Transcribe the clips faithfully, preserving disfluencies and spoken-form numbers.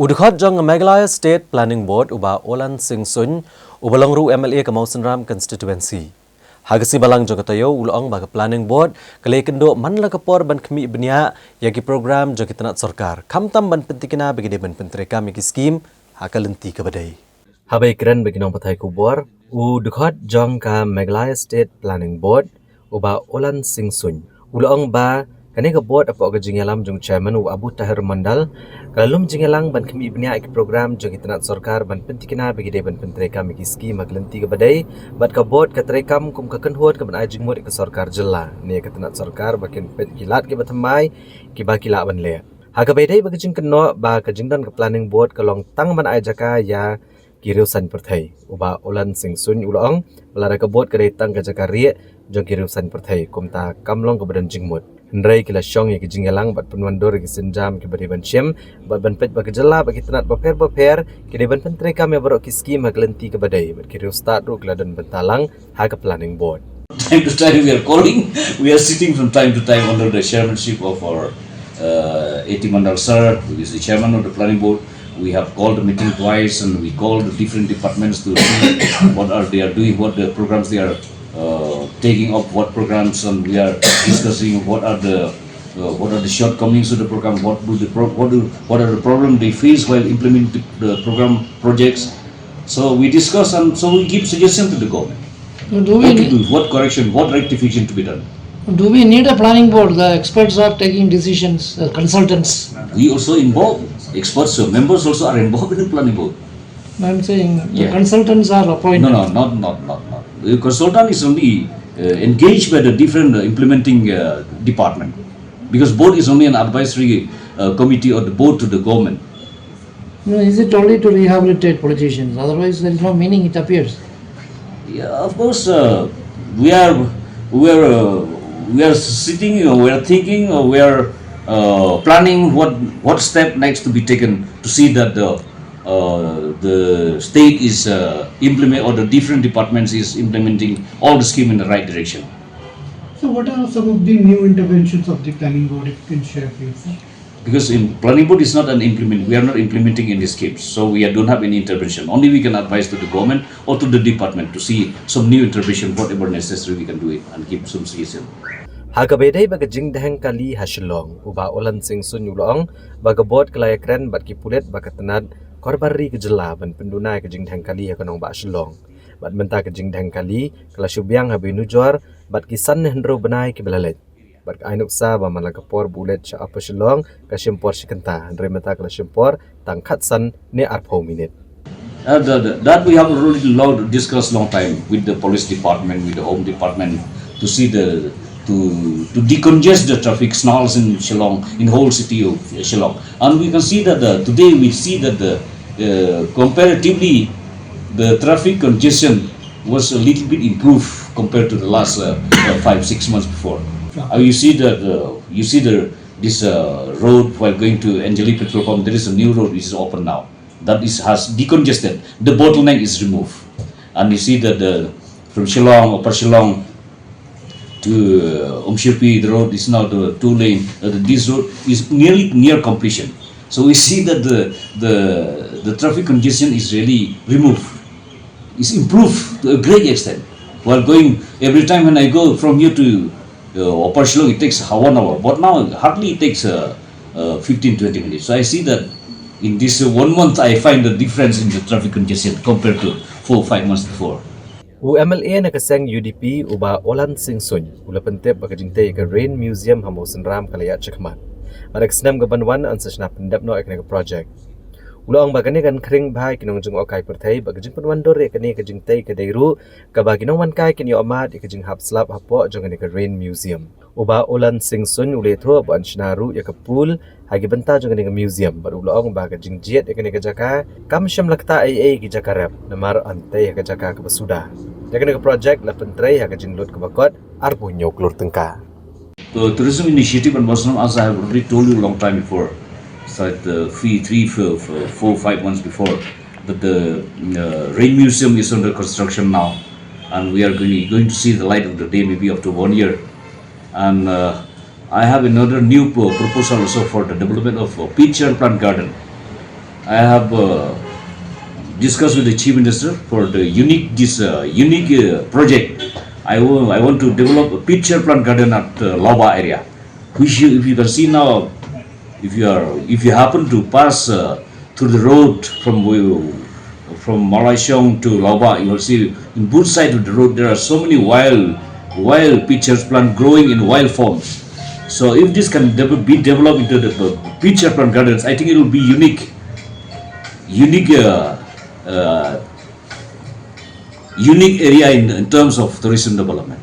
U dkhot jong Meghalaya State Planning Board, u Bah Olan Singh Suin, uba long ruh M L A ka Mawsynram Constituency, ha ka sngi Balang jong ka taïew u la ong ba ka Planning Board ka la ïakynduh man la ka por ban khmih bniah ïa ki program jong ki tnat sorkar, khamtam ban pyntikna ba ki dei ban pyntreikam ïa ki skim ha ka lynti kaba dei. Haba ïakren bad ki nongpathai khubor, u dkhot jong ka Meghalaya State Planning Board, u Bah Olan Singh Suin, u la ong ba kane ka board, hapoh ka jingïalam jong u chairman, u Abu Taher Mondal, ka la lum jingïalang ban khmih bniah ïa ki program jong ki tnat sorkar ban pyntikna ba ki dei ban pyntreikam ïa ki skim ha ka lynti kaba dei, bad ka board ka treikam kum ka kynhun kaban ai jingmut ïa ka sorkar jylla ne ka tnat sorkar ba kin peit ki lad kiba thymmai kiba ki lah ban leh. Ha kaba ïadei bad ka jingkynnoh ba ka jingdon ka Planning Board ka long tang ban ai jaka ïa ki riewsaiñ pyrthei, u Bah Olan Singh Suin u la ong ba lada ka board ka dei tang ka jaka rieh jong ki riewsaiñ pyrthei, kumta kam long kaba don jingmut. Hynrei ki la shong ïa ki jingïalang bad pynwandur ïa ki sienjam kiba dei ban shim, bad ban peit ba ka jylla bad ki tnat bapher bapher ki dei ban pyntreikam ïa baroh ki skim ha ka lynti kaba dei, bad ki riewstad ruh ki la don bynta lang ha ka Planning Board. Time to time we are calling, we are sitting from time to time under the chairmanship of our uh, A T Mondal sir, who is the chairman of the planning board. We have called the meeting twice and we called the different departments to see what are they are doing, what the programs they are uh, taking up, what programs, and we are discussing what are the uh, what are the shortcomings of the program, what do the pro- what do what are the problem they face while implementing the program projects. So we discuss and so we give suggestion to the government. Do we What to do, what correction, what rectification to be done. Do we need a planning board? The experts are taking decisions, uh, consultants. We also involve experts, so members also are involved in the planning board. I'm saying the Yeah. consultants are appointed. No, no, not, not, not, not. The consultant is only uh, engaged by the different uh, implementing uh, department, because board is only an advisory uh, committee or the board to the government. No, is it only to rehabilitate politicians? Otherwise, there is no meaning, it appears. Yeah, of course, uh, we are we are uh, we are sitting, uh, we are thinking, uh, we are uh, planning what what step next to be taken to see that the uh, the state is uh, implement or the different departments is implementing all the scheme in the right direction. So, what are some of the new interventions of the planning board, if you can share, please? Because in planning board is not an implement, we are not implementing any schemes, so we don't have any intervention. Only we can advise to the government or to the department to see some new intervention, whatever necessary we can do it and give some suggestion. Ha kaba ïadei bad ka jingdheng kali ha Shillong, u Bah Olan Singh Suin u la ong ba ka board ka la ïakren bad ki pulit bad ka tnat korbar ri ka jylla ban pynduna ïa ka jingdheng kali ha ka nongbah Shillong. Bad mynta ka jingdheng kali ka la shu biang ha Bhoi Nujor bad ki san ne hynriew bnai kiba la leit. Bad ka ai nuksa ba man la ka por ba u leit sha Upper Shillong ka shim por shi kynta, hynrei mynta ka la shim por tang khatsan ne arphew minit. Uh, the, the, that we have already long, discussed long time with the police department, with the home department, to see the to to decongest the traffic snarls in Shillong, in whole city of Shillong. And we can see that the, today we see that the uh, comparatively the traffic congestion was a little bit improved compared to the last uh, uh, five six months before. Uh, you see that uh, you see the this uh, road while going to Anjali petrol pump, there is a new road which is open now. That is has decongested. The bottleneck is removed, and you see that the from Shillong, Upper Shillong to uh, Umshirpi, the road is now the two lane. Uh, this road is nearly near completion. So we see that the the the traffic congestion is really removed. It's improved to a great extent. While going every time when I go from here to uh, Upper Shillong, it takes ha- one hour. But now hardly it takes uh, uh, fifteen twenty minutes. So I see that in this uh, one month, I find the difference in the traffic congestion compared to four five months before. U M L A na ka seng U D P, u Bah Olan Singh Suin, u la pyntip ba ka jingtei ka Rain Museum ha Mawsynram ka la ïaid shakhmat. Bad ha ka snem kaban wan yn sa shna pyndep noh ïa kane ka project. U la ong ba kane kan khring bha ïa ki nongjngohkai pyrthei bad ka jingpynwandur ïa kane ka jingtei ka dei ruh kaba ki nongwan kai kin ïoh mad ïa ka jinghap slap hapoh jong kane ka Rain Museum. U Bah Olan Singh Suin u la ïathuh ba yn shna ruh ïa ka pool ha ki bynta jong kane ka museum, bad u la ong ba ka jingjied ïa kane ka jaka kam shym la ktah ei ei ki jaka rep, namar yn tei ha ka jaka kaba suda. Ïa kane ka project la pyntrei ha ka jinglut kaba kot arphew hynñiew klur tyngka. The tourism initiative in Mawsynram, as I have already told you a long time before, it's like the three, three, four, four, four, five months before, that the uh, Rain Museum is under construction now, and we are going, going to see the light of the day maybe after one year. And uh, I have another new pro- proposal also for the development of a pitcher plant garden. I have uh, discussed with the Chief Minister for the unique this uh, unique uh, project. I will I want to develop a pitcher plant garden at uh, Laubagh area, which you, if you can see now, if you are if you happen to pass uh, through the road from from Malaishong to Laubagh, you will see in both sides of the road there are so many wild wild pitcher plant growing in wild forms. So if this can dev- be developed into the uh, pitcher plant gardens, I think it will be unique unique uh, uh, unique area in, in terms of tourism development.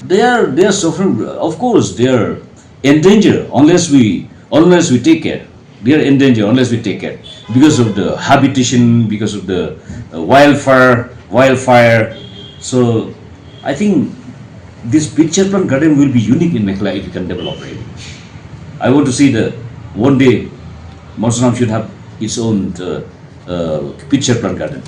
They are they are suffering. Of course, they are in danger unless we unless we take care. They are in danger unless we take care because of the habitation, because of the uh, wildfire, wildfire. So I think this pitcher plant garden will be unique in Meghalaya if you can develop it. I want to see the one day Mawsynram should have its own uh, uh, pitcher plant garden.